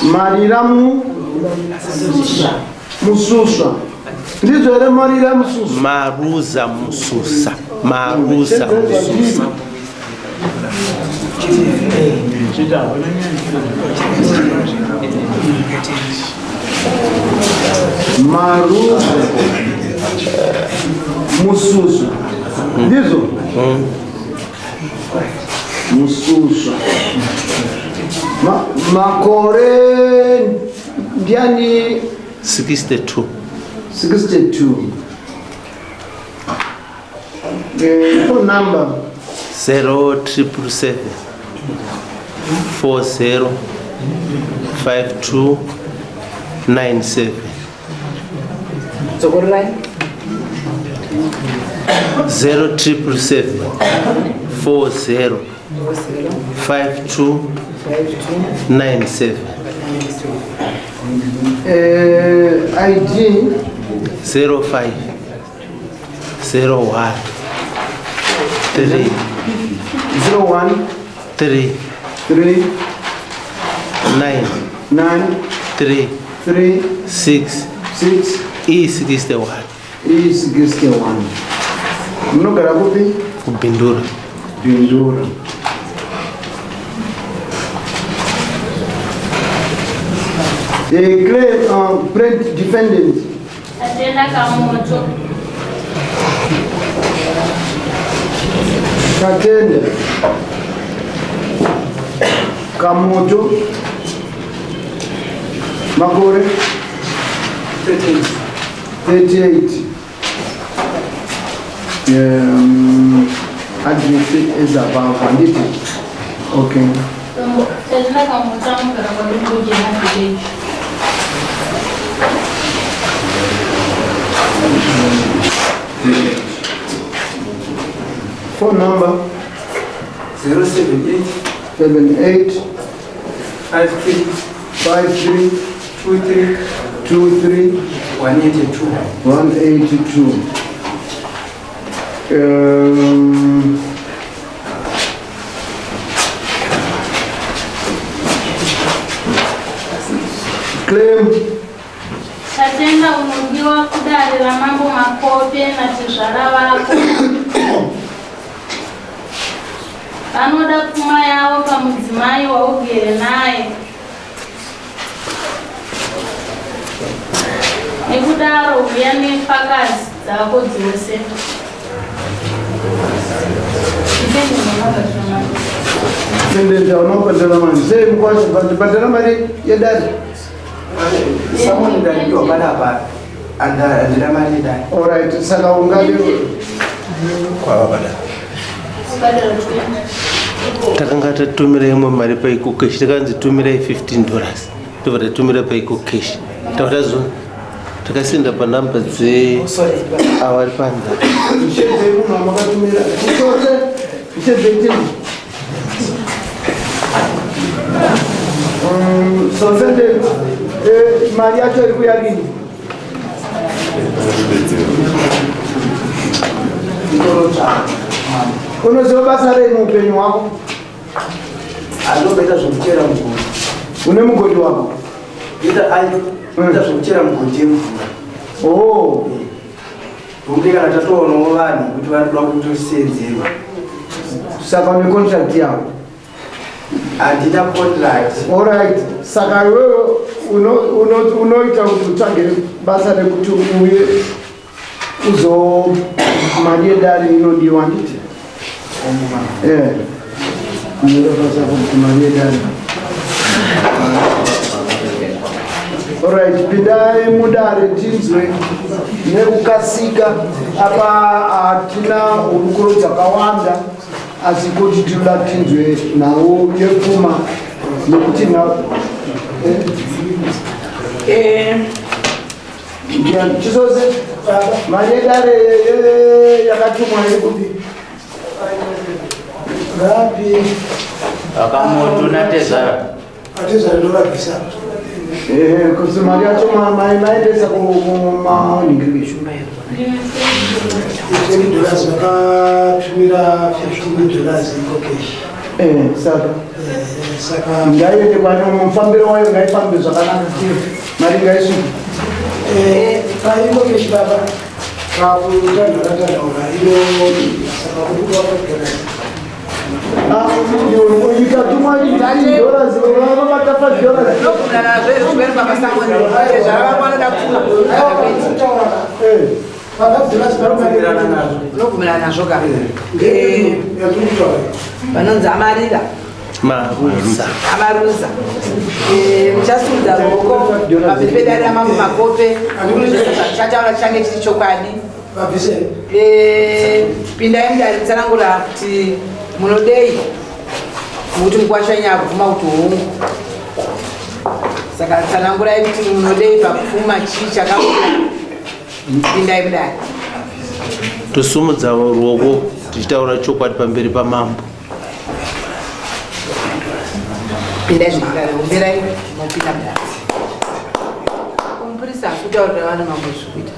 Marira mu mususwa ndizvo here marira mususwa maruza mususa maruza mususa Maruza mususu ndizvo mususu makore ndiani 62 62 Phone number 0777 40 52 97 Dzokorerai. 0777 40 52 97 ID 05 01 3 01 3 3 9 9 3 3 6 6 E61 E61. Munogara kupi? Kubindura. Bindura. The claim print defendant. Tatenda Kamoto. Tatenda Kamoto. Makore 38. 38. Address is above handiti. Okay. Tatenda Kamoto anogara kwaDombojena village. Phone number 078 78 53 53 23 23 182. 182. Claim Tatenda unodiwa kudare raMambo Makope natezvara vako. Vanoda pfuma yavo pamudzimai waugere naye. Nekudaro uya nefakazi dzako dzose. Defendant unobhadhara mari sei mukwasha bhadhara mari yedare. Someone ndadiwa panapa handina mari yedare. Alright, saka ungade Kwavabada. Takanga tatumira imwe mari paEcoCash, takanzi tumirai $15, tobva tatumira paEcoCash, tabva tazo takasenda panhamba dze avari panza. Mishedzei munhu wamakatumira chose mishedzei tini. So sentence mari yacho iri kuya rini? Unoziva basa rei muupenyu hwako? Andomboita zvekuchera mugodhi. Une mugodhi wako? Ita zvekuchera mugodhi yemvura. Oh. Nokuti kana tatoonawo vanhu kuti vanoda kutosenzerwa. Saka une contract yako? Handina contract. Alright, saka iwewe unoita kuti utsvage basa rekuti uye uzo mari yedare inodiwa handiti? Unoda basa kuti mari yedare. Alright, pindai mudare tinzwe nekukasika. Apa hatina hurukuro dzakawanda, asi kuti tinoda tinzwe nhau yepfuma nekuti ndiani? Chisose mari yedare yakatumwa iri kupi? Ngapi? Akamoto natezvara. Atezvara ndovabvisa. Kuti mari yacho maendesa kumanhingirikisho. Ndine 20 dollars vakatumira 15 dollars EcoCash. Saka Saka ngaiende kwano, mufambiro wayo ngaifambe zvakanaka, mari ngaisuke. PaEcoCash baba, pakutanhora ino, saka kubuda 5 dollars. Ikatumwa $15, vanobata $5. Unobvumirana nazvo here zvimweni papasango tezvara vako vanoda pfuma? Pa 5 dollars Unobvumirana nazvo. Unobvumirana nazvo ka? Yatiri. Vanonzi amarira. Maruza. Amaruza. Muchasumudza ruoko pamberi pedare ramambo Makope, zvatichataura chichange chiri chokwadi. Vabvise. Pindai mudare, mutsanangura kuti munodei, nokuti mukwasha wenyu abvuma kuti hongu. Saka tsanangurai kuti munodei pakupfuma, chii chakabuda. Pindai mudare. Tosumudza ruoko tichitaura chokwadi pamberi pamambo. Pindai zvekudare, omberai mopinda mudare. Kumupurisa kutaurira vana mambo zvikuita,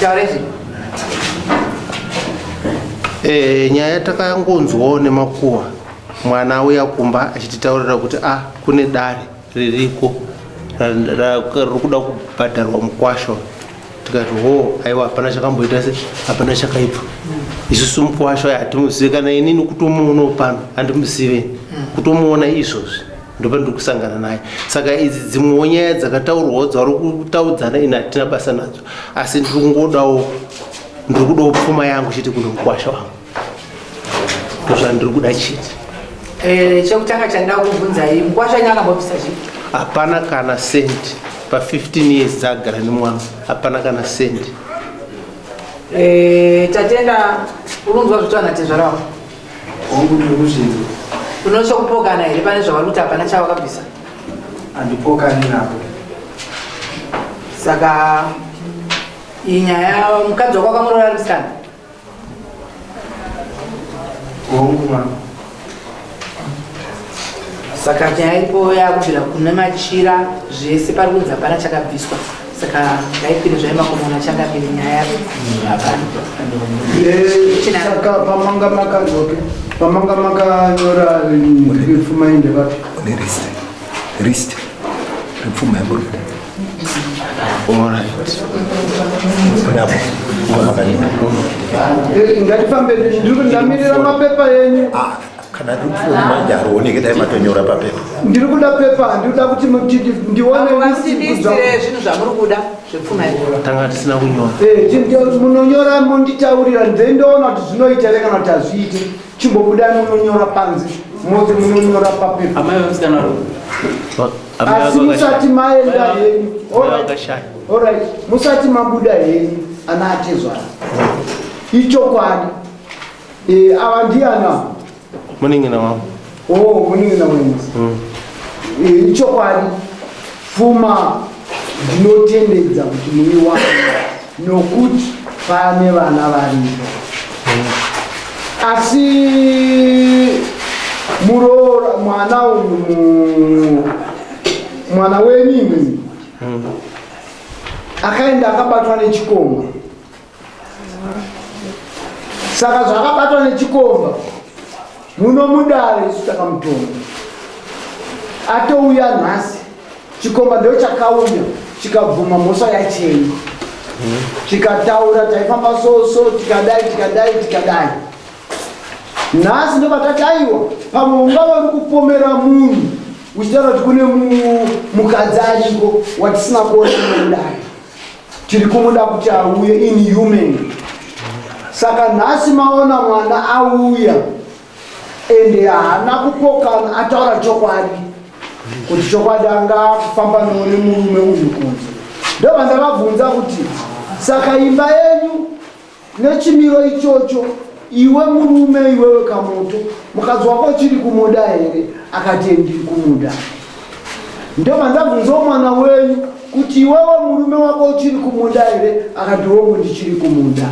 taura izvi. Nyaya takangonzwawo nemakuhwa, mwana auya kumba achititaurira kuti a kune dare ririko riri kuda kubhadharwa mukwasha. Tikati ho, aiwa, hapana chakamboita se, hapana chakaipa. Isusu mukwasha hatimuzive, kana inini kutomuonawo pano handimuzive, kutomuona izvozvi ndopa ndiri kusangana naye. Saka idzi dzimwewo nyaya dzakataurwawo dzauri kutaudzana, ini hatina basa nadzo, asi ndiri kungodawo, ndiri kudawo pfuma yangu chete kune mukwasha wangu, ndozvandiri kuda chete. Chekutanga chandida kubvunzai, mukwasha wenyu akambobvisa chii? Hapana kana cent. Pa15 years dzaagara nemwana, hapana kana cent. Tatenda, urunzwa zvitaura natezvara wako? Hongu, ndiri kuzvinzwa. Unochokupokana here pane zvavari kuti hapana chavakabvisa? Handipokani napo. Saka iyi nyaya, mukadzi wako akamuroora ari musikana? Hongu, mama. Saka nyaya iripo yakubvira kune machira zvese, pari kunzi hapana chakabviswa. Saka ngaikwire zvaimakomona changamire, nyaya hapana. Saka pamanga maka, okay, pamanga makanyora pfuma inde vapi? Une list repfuma yamuri kuda. Alright. Unapo makanyora. Ngatifambe, ndiri ndamirira mapepa yenyu. Ah, kana riri pfuma manje harioneke, dai matonyora papepa. Ndiri kuda pepa, ndiri kuda kuti ndione. Vasindisire zvinhu zvamuri kuda zvepfuma izvo. Tanga tisina kunyora. Munonyora monditaurira, then ndoona kuti zvinoita here kana kuti hazviite. Chimbobudai munonyora panze, moti munonyora papepa. Amai vemusikana ro. Asi musati maenda henyu. Alright. Vakashaya. Alright, musati mabuda henyu, ana atezvara, ichokwadi. Ava ndiana? Munin'ina wangu. Oh, munin'ina wenyu. Ichokwadi, pfuma ndinotendedza kuti muiwane nokuti pane vana varipo, asi muroora mwana uyu, mwana wenyu imimi akaenda akabatwa nechikomba. Saka zvakabatwa nechikomba muno mudare, isu takamutonga, atouya nhasi. Chikomba ndo chakauya chikabvuma mhosva yachena, chikataura taifamba so, tikadai, tikadai, tikadai. Nhasi ndovatati aiwa, pamwe ungava uri kupomera munhu uchitaura kuti kune mukadzi ariko watisina kuona mudare, tiri kumuda kuti auye in human. Saka nhasi maona mwana auya, ende haana kupokana, ataura chokwadi kuti chokwadi anga kufamba nore murume uyu kunze. Ndobva ndavabvunza kuti saka imba yenyu nechimiro ichocho, iwe murume, iwewe Kamoto, mukadzi wako uchiri kumuda here? Akati ndiri kumuda. Ndobva ndabvunzawo mwana wenyu kuti iwewe murume wako uchiri kumuda here? Akati hongu, ndichiri kumuda.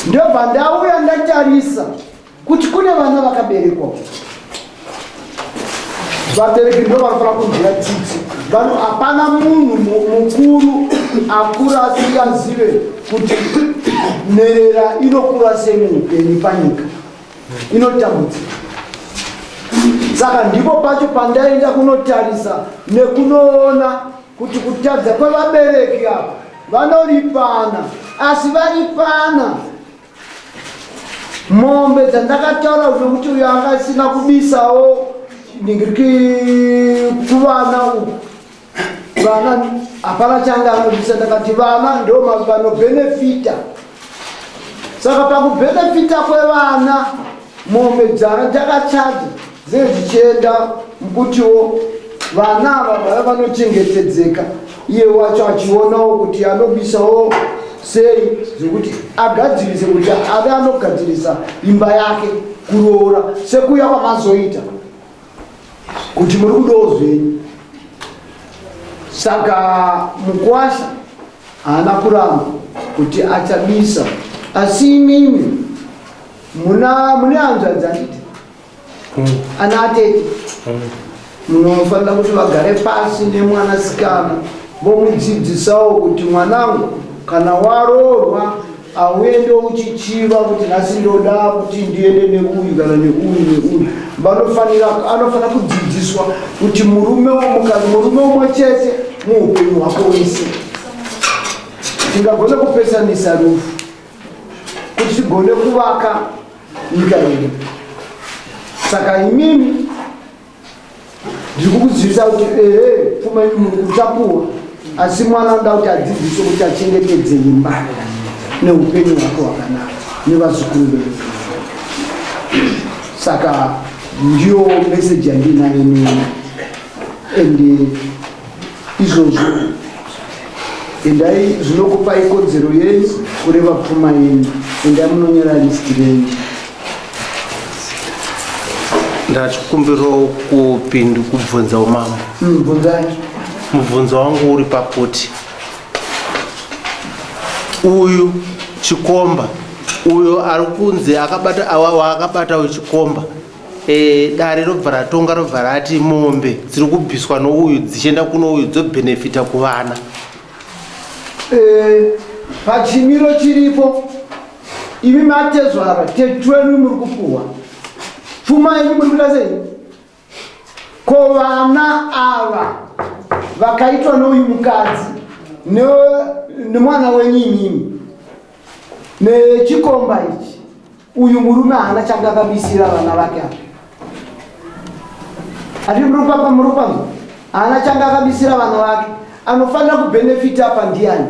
Ndobva ndauya ndatarisa kuti kune vana vakaberekwa. Vabereki ndo vanofanira kunzwira tsitsi vanhu. Hapana munhu mukuru. akura asingazive kuti nherera inokura sei muupenyu panyika inotambudzika. Saka ndipo pacho pandaenda kunotarisa nekunoona kuti kutadza kwevabereki apa vanoripana, asi varipana mombe dzandakataura nekuti uyo anga asina kubisawo ndingiriki kuvana uku vana hapana changa anobisa. Ndakati vana ndo vanobhenefita, saka pakubhenefita kwevana mombe dzanga dzakachaja dzinge dzichienda mukutiwo vana ava vava vanochengetedzeka, iye wacho achionawo kuti anobisawo sei zvekuti agadzirise kuti ave anogadzirisa imba yake kuroora sekuya kwamazoita kuti muri kudawo zvenyu. Saka mukwasha haana kuramba kuti achabisa, asi imimi muna mune hanzvadzi handiti, ana atete, munofanira kuti vagare pasi nemwanasikana vomudzidzisawo kuti mwanangu, kana waroorwa hauende uchichiva kuti nhasi ndoda kuti ndiende neuyu kana neuyu neuyu. Vanofanira, anofanira kudzidziswa kuti murume womukadzi murume umwe chete muupenyu hwako wese. Tingagone kupesanisa rufu kuti tigone kuvaka nyika yedu. Saka imimi ndiri kukuzivisa kuti ehe, pfuma yenyu muri kuchapuwa, asi mwana anoda kuti adzidziswe kuti achengetedze imba neupenyu hwake hwakanaka nevazukuru vedu. Saka ndiyo meseji yandinayo neni, and izvozvo endai zvinokupai kodzero yenyu kureva pfuma yenyu. Endai munonyora listi renyu. Ndachikumbirawo kupindu kubvunza umambo. Bvunzai. Mubvunzo wangu uri pakuti uyu chikomba uyo ari kunzi akabata waakabata uyu chikomba, dare robva ratonga, robva rati mombe dziri kubviswa nouyu dzichienda kuno uyu dzobhenefita kuvana. Pachimiro chiripo, imi matezvara tetwenu muri kupuhwa pfuma yenyu, muri kuita sei? Ko vana ava vakaitwa nouyu mukadzi nemwana wenyu imimi nechikomba ichi, uyu murume haana changa akabisira vana vake apa. Ati murupapa murupapa haana changa akabisira vana vake. Anofanira kubhenefita apa ndiani?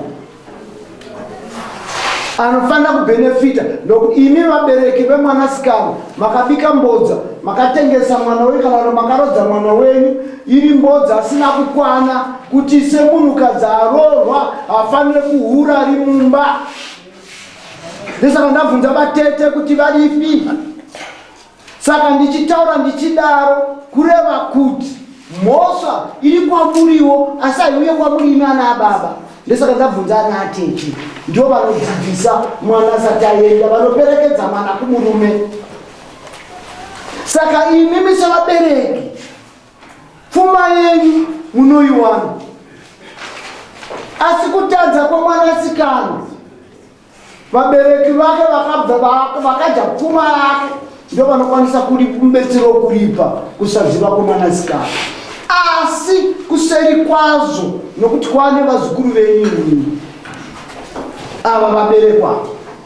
Anofanira kubhenefita nokuti imi vabereki vemwanasikana makabika mbodza, makatengesa mwana wenyu kana kuti makarodza mwana wenyu iri mbodza asina kukwana kuti semunhukadzi aroorwa hafanire kuhura ari mumba. Ndosaka ndabvunza vatete kuti varipi. Saka ndichitaura ndichidaro kureva kuti mhosva iri kwamuriwo, asi haiuye kwamuri imi ana ababa. Ndosaka ndabvunza ana atete, ndio vanodzidzisa mwana asati aenda, vanoperekedza mwana kumurume. Saka imimi sevabereki pfuma yenyu munoiwana, asi kutadza kwemwanasikana, vabereki vake vakabva vakadya pfuma yake, ndo vanokwanisa kumubetserawo kuripa kusaziva kwemwanasikana. Asi kuseri kwazvo, nokuti kwane vazukuru venyu imimi, ava vaberekwa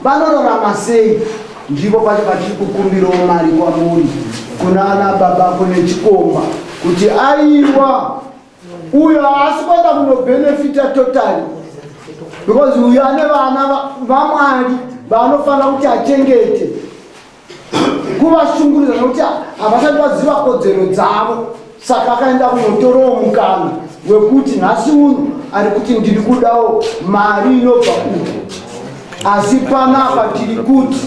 vanorarama sei? Ndipo pacho patiri kukumbirawo mari kwamuri, kuna ana baba, kune chikomba, kuti aiwa, uyo haasi kuenda kunobhenefita totally because uyo ane vana vaMwari vaanofanira kuti achengete, kuvashungurudza nokuti havasati vaziva kodzero dzavo. Saka akaenda kunotorawo mukana wekuti nhasi uno ari kuti ndiri kudawo mari inobva uku. Asi panapa tiri kuti,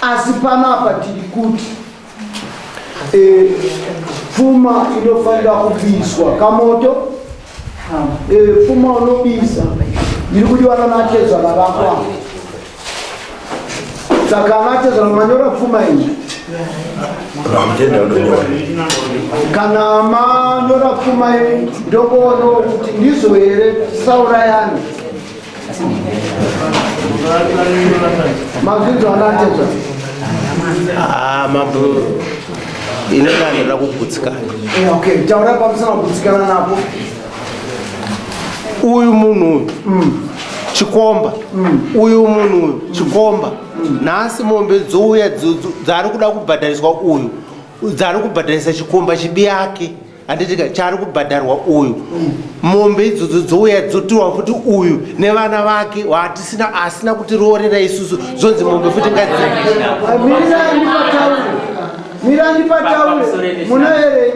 asi panapa tiri kuti pfuma inofanira kubiswa kamoto. Pfuma unobisa iri kudiwa nanatezvara vako. Saka anatezvara manyora pfuma iyi. Vamutenda unonyora. Kana manyora pfuma yenyu ndokuonawo kuti ndizvo here tisaurayani. Mazvinzwa anatezva. Ah, mambo inenge handina kugutsikana. Eh, okay, taura pamusana kugutsikana napo. Uyu munhu uyu chikomba uyu munhu uyu chikomba nhasi mombe dzouya dzaari kuda kubhadhariswa uyu dzaari kubhadharisa chikomba chibi yake handitika chaari kubhadharwa uyu mombe idzodzo dzouya dzotirwa futi uyu nevana vake waatisina asina kutiroorera isusu zvonzi mombe futi ngadzi Mira ndipataure. Munoerei?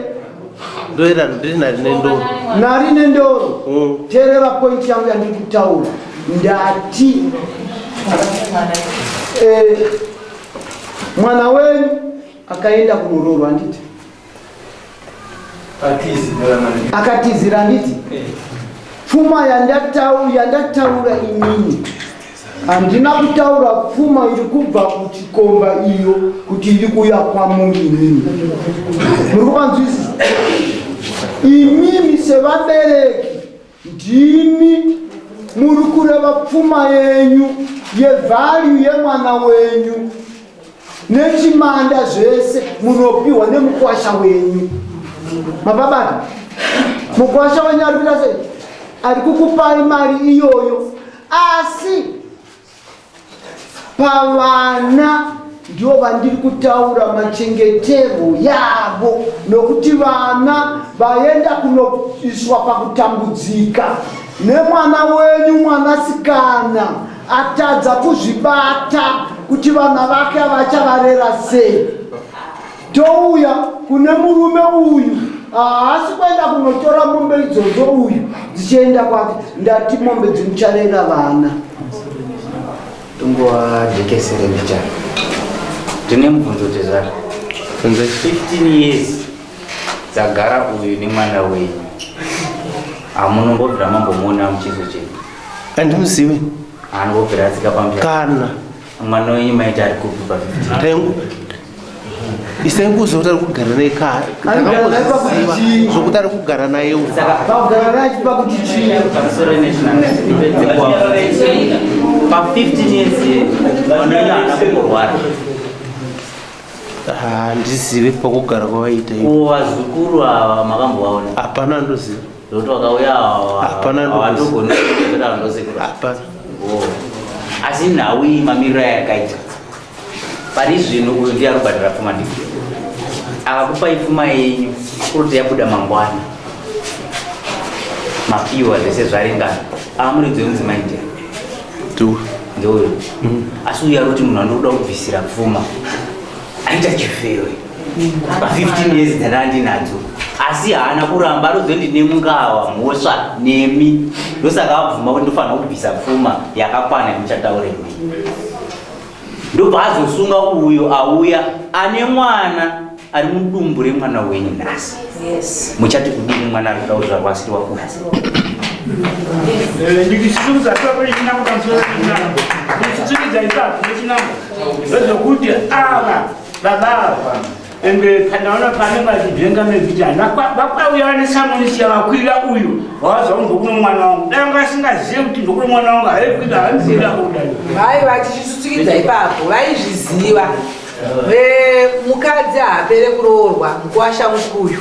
Ndoera ndiri nari nendoro. Nari nendoro. Teerera point yangu yandiri kutaura. Ndati eh, mwana wenyu akaenda kunoroorwa handiti? Akatizira handiti? Pfuma yandataura inini handina kutaura pfuma iri kubva kuchikomba iyo kuti iri kuuya kwamuri imimi. Muri kupanzwisisa? Imimi sevabereki ndimi muri kureva pfuma yenyu yevalue yemwana wenyu nechimanda zvese munopiwa nemukwasha wenyu. Mapabata? Mukwasha wenyu ari kuita sei? Ari kukupai mari iyoyo, asi pavana ndivo vandiri kutaura machengeterwo yavo, nokuti vana vaenda kunoiswa pakutambudzika nemwana wenyu mwanasikana atadza kuzvibata kuti vana vake vachavarera sei. Touya kune murume uyu haasi kuenda kunotora mombe idzodzo uyu dzichienda kwake. Ndati mombe dzimucharera vana. Tongowajekesere mbichana. Ndine mubvunzo tezvara. 15 years dzagara uyu nemwana wenyu. Hamunombobvira mambomuona muchiso chenyu. Handimuzivi. Anombobvira atsika pamusha. Kana. Mwana wenyu maita ari kupi pa 15? Taingu. Isainguziva kuti ari kugara naye ka. Ari kugara naye pakuti chii? Zvokuti ari kugara naye uyu. Pakugara naye achipa kuti chii? Pamusoro national. Pa 15 years mwana wenyu haana kumborwara. Handizivi pakugara kwavaita ivo. Ko vazukuru ava makambovaona? Hapana andoziva. Zvokuti vakauya Hapana andoziva. havatogoni kuita vandosekura. Hapana. Oh. Asi nhau iyi mamiriro ayakaita pari zvino uyu ndiye ari kubhadhara pfuma ndiki akakupai pfuma yenyu kuroti yabuda mangwana mapiwa zvese zvaringana amuridzi wemudzimai ndiye Ndiwe. ndeuyo asi uyu ari kuti munhu anoda kubvisira pfuma aita chifewe pa 15 years dzandanga ndinadzo asi haana kuramba anoziva ndine mungawa mhosva nemi ndosaka abvuma kuti ndofanira kubvisa pfuma yakakwana yamuchataurerwa ndobva azosunga uyo auya ane mwana ari mudumbu remwana wenyu nhasi. Muchati kudini mwana ari kuda kuzvarwa asiri wako? Ndichisungudza ipapo nechinango pamusoro pechinango. Ndichisungudza ipapo nechinango. Ndezvekuti ava baba ava ende pandaona pane vachidhenga mevhijana vakwauya vane samonisi yavakwira uyu wavaziva kuti ndokuno mwana wangu dai vanga vasingazive kuti ndokuno mwana wangu haikwira haikwira kudai. Vai vachisutsikidza ipapo vaizviziva. Mukadzi haapere kuroorwa mukuwasha mukuyu.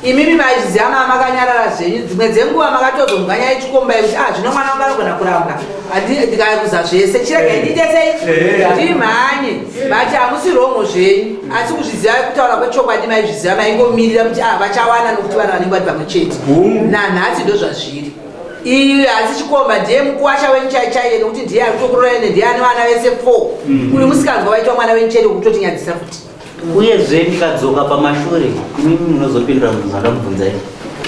Imimi maizviziva mama makanyarara zvenyu dzimwe dzenguva makatozomhanya yechikomba yekuti ah zvino mwana wangu anogona kurambwa ndikaruza zvese chiregai ndiite sei ndimhanye but hamusi wrong zvenyu asi kuzviziva kutaura kwechokwadi maizviziva maingomirira kuti ah vachawana nokuti vana vanenge vari pamwe chete nanhasi ndozvazviri. Iyi asi chikomba ndiye mukuwasha wenyu chai chaiye nokuti ndiye ari kutokuroora ende ndiye ane vana vese 4. Uyu musikanzwa waitwa mwana wenyu chete ukutotinyadzisa futi. Uyezve ndikadzoka pamashure imimi munozopindura mubvunzo wandakubvunzai.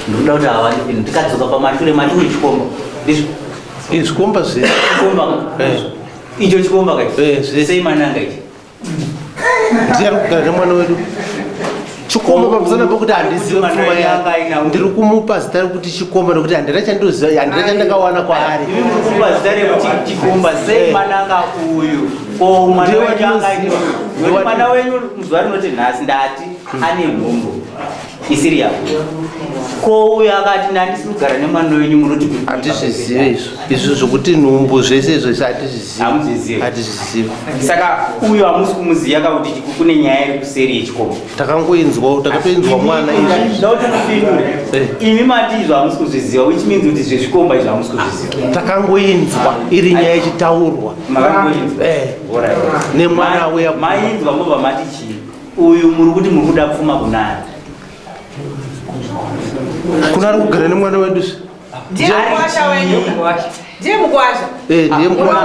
Ndikuda kuti ava vandipindure. Ndikadzoka pamashure mati uri chikomba. Ndizvo. Izvi zvikomba zvese. Chikomba ka. Icho chikomba ka. Zvese. Sei mananga ichi? Ndiye ari kugara nemwana wedu. Chikomba pamusana pekuti handizive pfuma yake. Ndiri kumupa zita rekuti chikomba nekuti handina chandoziva, handina chandakawana kwaari. Imi muri kumupa zita rekuti chikomba sei mananga uyu? Ko mwana wenyu anga aine nekuti mwana wenyu zuva rinoti nhasi ndati ane nhumbu isiri yako. Ko uyu akati ndandisi kugara nemwana wenyu munoti Hatizvizive izvo. Izvo zvokuti nhumbu zvese izvo izvo hatizvizive. Hamuzvizive. Hatizvizive. Saka uyu hamusi kumuziva ka kuti kune nyaya iri kuseri yechikomba. Takangoinzwa, takatoinzwa mwana izvi. Ndauti mupindure. Imi mati izvo hamusi kuzviziva which means kuti zvezvikomba izvo hamusi kuzviziva. Takangoinzwa iri nyaya ichitaurwa. Makangoinzwa. Eh. Alright. Nemwana uya. Mainzwa mobva mati chii? Uyu muri kuti muri kuda pfuma kunani? Kuna ari kugara nemwana wedu. Ndiye mukwasha wenyu. Ndiye mukwasha. Eh, ndiye mukwasha.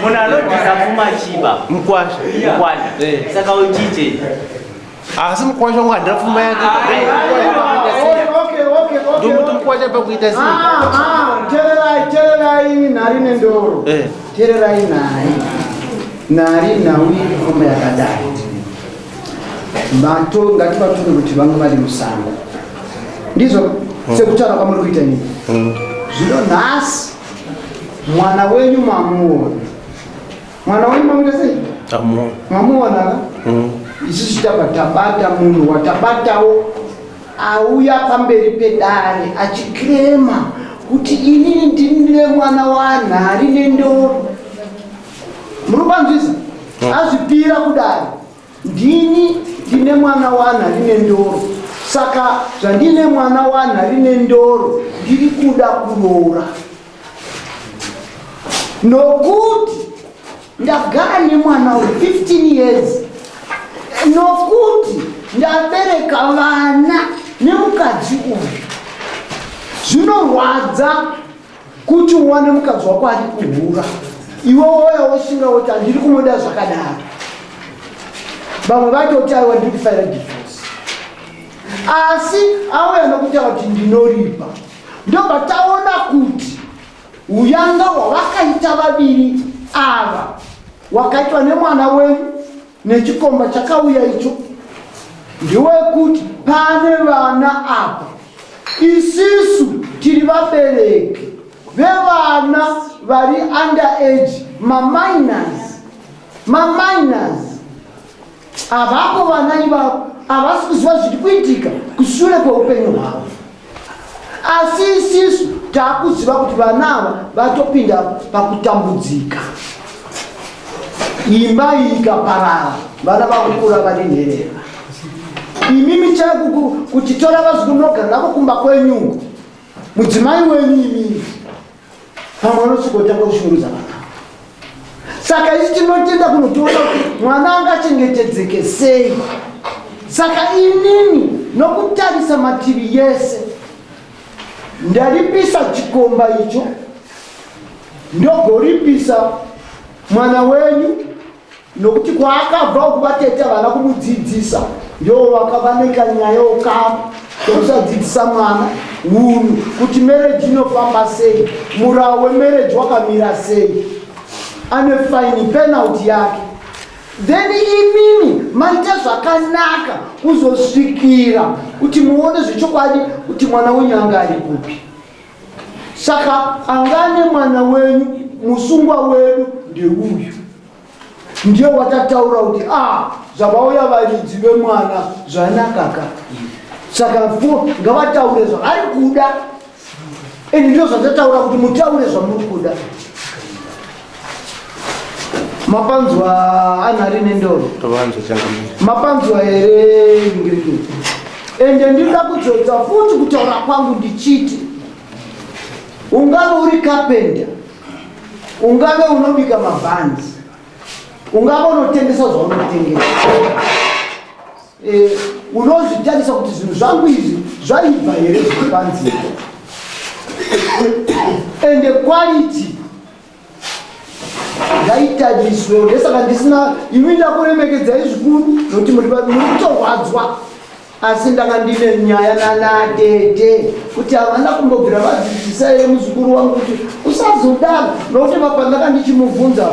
Munhu anobvisa pfuma chiba. Mukwasha. Mukwasha. Saka uchiche. Asi mukwasha wangu handina pfuma yake. Ndomuti mukwasha pakuita sei? Ah, ah, tererai, tererai nhari nendoro. Eh. Tererai nhari. Nhari nhau iri pfuma yakadai. Vato ngativatore kuti vanga vari musango. Ndizvo sekutaura kwamuri kuita ini. Zvino nhasi mwana wenyu mamuona. Mwana wenyu mamuita sei? Tamuona. Mamuona ka? Isusu tabva tabata munhu watabatawo auya pamberi pedare achikrema kuti inini ndine mwana wanhari nendoro. Muri kupanzwisa? Azvipira kudare. Ndini ndine mwana wanhari nendoro. Saka zvandine mwana wanhari nendoro ndiri kuda kuroora. Nokuti ndagara nemwana uyu 15 years. Nokuti ndabereka vana nemukadzi uyu. Zvinorwadza kuti uwane mukadzi wako ari kuhura. Iwe woya woshinga woti handiri kumuda zvakadaro. Vamwe vacho kuti aiwa ndiri kufaira divorce. Asi auya nokutaura kuti ndinoripa. Ndobva taona kuti uyanga hwavakaita vaviri ava wakaitwa nemwana wenyu nechikomba chakauya icho ndewekuti pane vana apa. Isisu tiri vabereki vevana vari under age, maminors. Maminors avapo vana ivavo havasi kuziva zviri kuitika kushure kweupenyu hwavo. Asi isisu takuziva kuti vana ava vatopinda pakutambudzika. Imba iyi ikaparara, vana vakukura vari nherera. Imimi chaiko kutitora vazukuru munogara navo kumba kwenyu, mudzimai wenyu imimi pamwe anosvikotanga kushungurudza vana. Saka isu tinotenda kunotiona kuti mwana angachengetedzeke sei. Saka inini nokutarisa mativi yese ndaripisa chikomba icho, ndogoripisa mwana wenyu, nokuti kwaakabva uku vatete havana kumudzidzisa, ndo vakava nekanyaya ukama kekusadzidzisa mwana hunhu kuti marriage inofamba sei, murawo wemarriage wakamira sei, ane fine penalty yake. Then imimi maita zvakanaka kuzosvikira kuti muone zvechokwadi kuti mwana wenyu anga ari kupi. Saka angane mwana wenyu musungwa wedu ndeuyu, ndiye watataura kuti zvavauya varidzi vemwana zvanakaka. Saka ngavataure zvavari kuda, ende ndizvo zvatataura kuti mutaure zvamuri kuda. Mapanzwa anhari nendoro? Tavanzwa changamire. Mapanzwa here ngiriki? Ende ndinoda kudzodza futi kutaura kwangu ndichiti ungave uri carpenter, ungave unobika mabhanzi, ungave unotengesa zvaunotengesa, unozvitarisa kuti zvinhu zvangu izvi zvaibva here zviri ende quality ngaitariswe. Ndesaka ndisina imi ndakuremekedzai zvikuru nokuti muri kutorwadzwa, asi ndanga ndine nyaya nanatete kuti havana kumbobvira vadzidzisa here muzukuru wangu kuti usazodaro, nokuti pandanga ndichimubvunza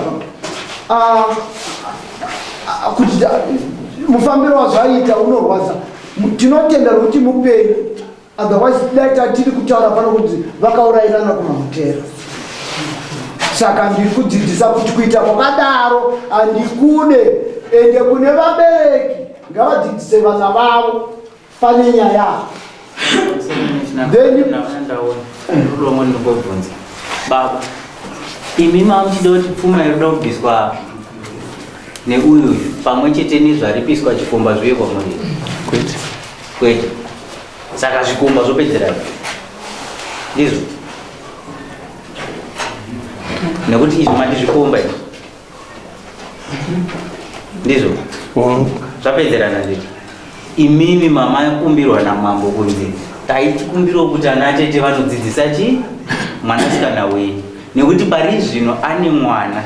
apa kuti Mufambiro wazvaiita unorwadza. Tinotenda nokuti mupenyu, otherwise dai tatiri kutaura pano kuti vakaurayirana kumahotera. Saka ndiri kudzidzisa kuti kuita kwakadaro handikude, ende kune vabereki ngavadzidzise vana vavo pane nyaya. Then Rudomwe ndingobvunza baba, imi mamuchida kuti pfuma iri kuda kubviswa neuyu pamwe chete nezvaripiswa chikomba zviye kwamuri? Kwete. Kwete. Saka zvikomba zvopedzerana ndizvo, nekuti izvi mati zvikomba izvi ndizvo zvapedzerana ndizvo. Imimi mamakumbirwa namambo kunzi taitikumbirawo kuti ana tete vanodzidzisa chi mwanasikana wenyu, nekuti pari zvino ane mwana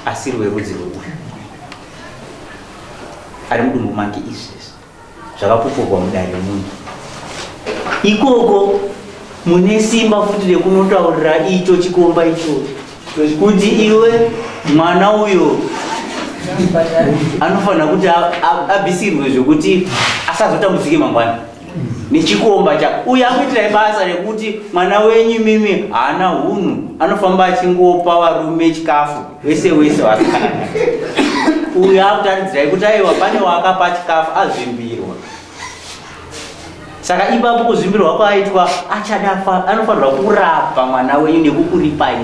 asiri werudzi rweuyu ari mudumbu make. Izvezvi zvakapupurwa mudare muno. Ikoko mune simba futi rekunotaurira icho chikomba ichocho kuti iwe, mwana uyo anofanira kuti abvisirwe zvekuti asazotambudzike mangwana nechikomba cha uyo akuitirai basa rekuti mwana wenyu imimi haana hunhu, anofamba achingopa varume chikafu wese wese wasikana. Uyo akutaridzirai kuti aiwa, pane waakapa chikafu azvimbirwa. Saka ipapo kuzvimbirwa kwaaitwa achada anofanirwa kurapa mwana wenyu nekukuripai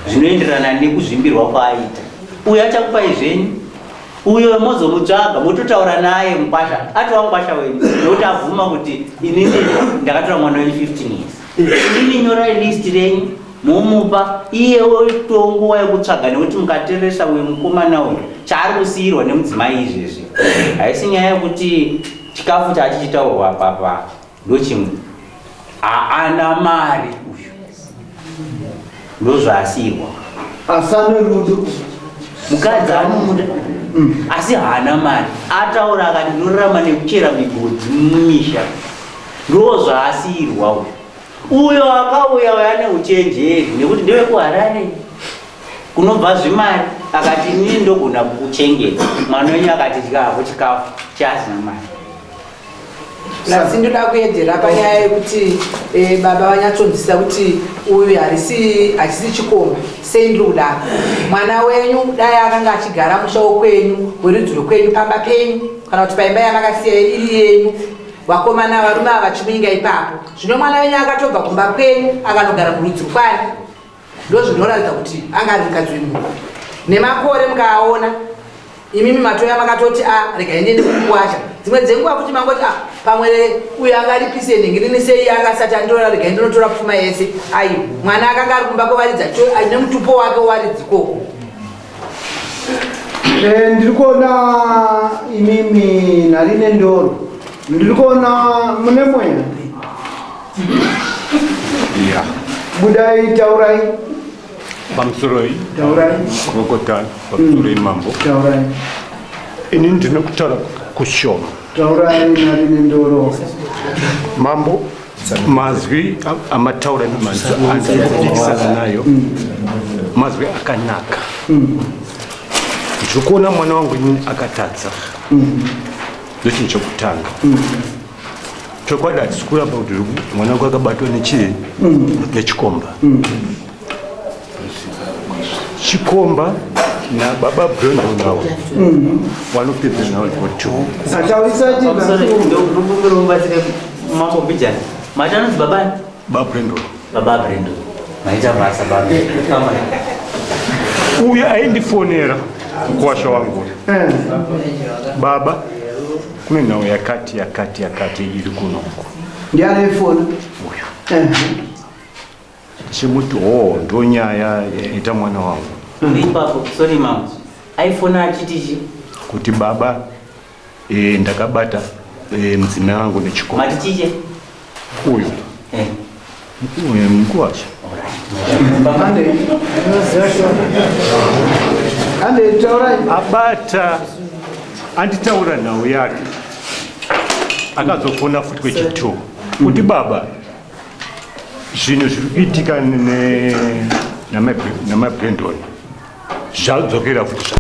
zvinoenderana nekuzvimbirwa kwaaita. Uyo achakupai zvenyu, uyo mozomutsvaga mototaura naye mukwasha, atova mukwasha wenyu nekuti abvuma kuti inini ndakatora mwana wenyu 15 years. Inini nyorai list renyu momupa iye, oito nguva yekutsvaga, nekuti mukateresa uyu mukomana uyu chaari kusiyirwa nemudzimai izvezvi haisi nyaya yekuti chikafu chachichitaurwa papa ndochimwe. Haana mari uyu, ndozvaasiyirwa. Asane rudo. Mukadzi anomuda asi haana mari. Ataura akati ndinorarama nekuchera migodhi mumisha. Ndozvaasiyirwa uyu. Uyo akauya uyo ane uchenjeri nekuti ndewekuHarare kunobva zvimari, akati inini ndogona kukuchengeta mwana wenyu. Akati dyavo chikafu chaasina mari. Asi ndoda kuedzera panyaya yekuti baba vanyatsonzwisisa kuti uyu harisi hachisi chikomba. Sei ndiri kudaro? Mwana wenyu dai akanga achigara musha wokwenyu, werudzi rwekwenyu, pamba penyu kana kuti paimba yamakasiya iri yenyu, vakomana varume ava vachimuinga ipapo. Zvino mwana wenyu akatobva kumba kwenyu akanogara murudzi rwkwani, ndo zvinoratidza kuti anga ari mukadzi wemunhu. Nemakore mukaaona imimi matoya makatoti a regai ndiende kukuwasha. Dzimwe dzenguva futi mangoti a pamwe uyo angaripise nhingirini, sei akasati anditora, regai ndinotora pfuma yese. Ayo mwana akanga ari kumba kwevaridzi aine mutupo wake waridzi ikoko. Ndiri kuona imimi nharine ndoro, ndiri kuona mune mweya. Ya. Budai, taurai. Pamusoroi. Taurai. Kurokota, pamusoroi mambo. Taurai. Ini ndine kutaura kushoma. Taurai, narine ndoro. Mambo, mazwi amataura nemazwi andiri kupikisana nayo, mazwi akanaka. Ndiri kuona mwana wangu inini akatadza, ndochinhu chokutanga. Chokwadi hatisi kuramba kuti mwana wangu akabatwa nechii, nechikomba. Chikomba nababa Brendon avo vanopedza nawo two. Ataurisati. Ndokumbira mubatsire mambo mbijana. Mati anonzi babani? Baba Brendon. Baba Brendon, maita basa baba. Famba. Uyo aindifonera mukuwasha wangu, baba, kune nhau yakati yakati yakati iri kunoku. Ndiani aifona? Uyu. Chimuti ho, ndo nyaya yaita mwana wangu. Uri ipapo, sorry mambo, aifona achiti chi? Kuti baba, ndakabata mudzimai wangu nechikomba. Mati chiche? Uyu. Uyu mukuwasha. Ande. Ande, taurai. Abata anditaura nhau yake, akazofona futi kwechitwo kuti baba, zvinhu zviri kuitika namaBrendon zvadzokera futi.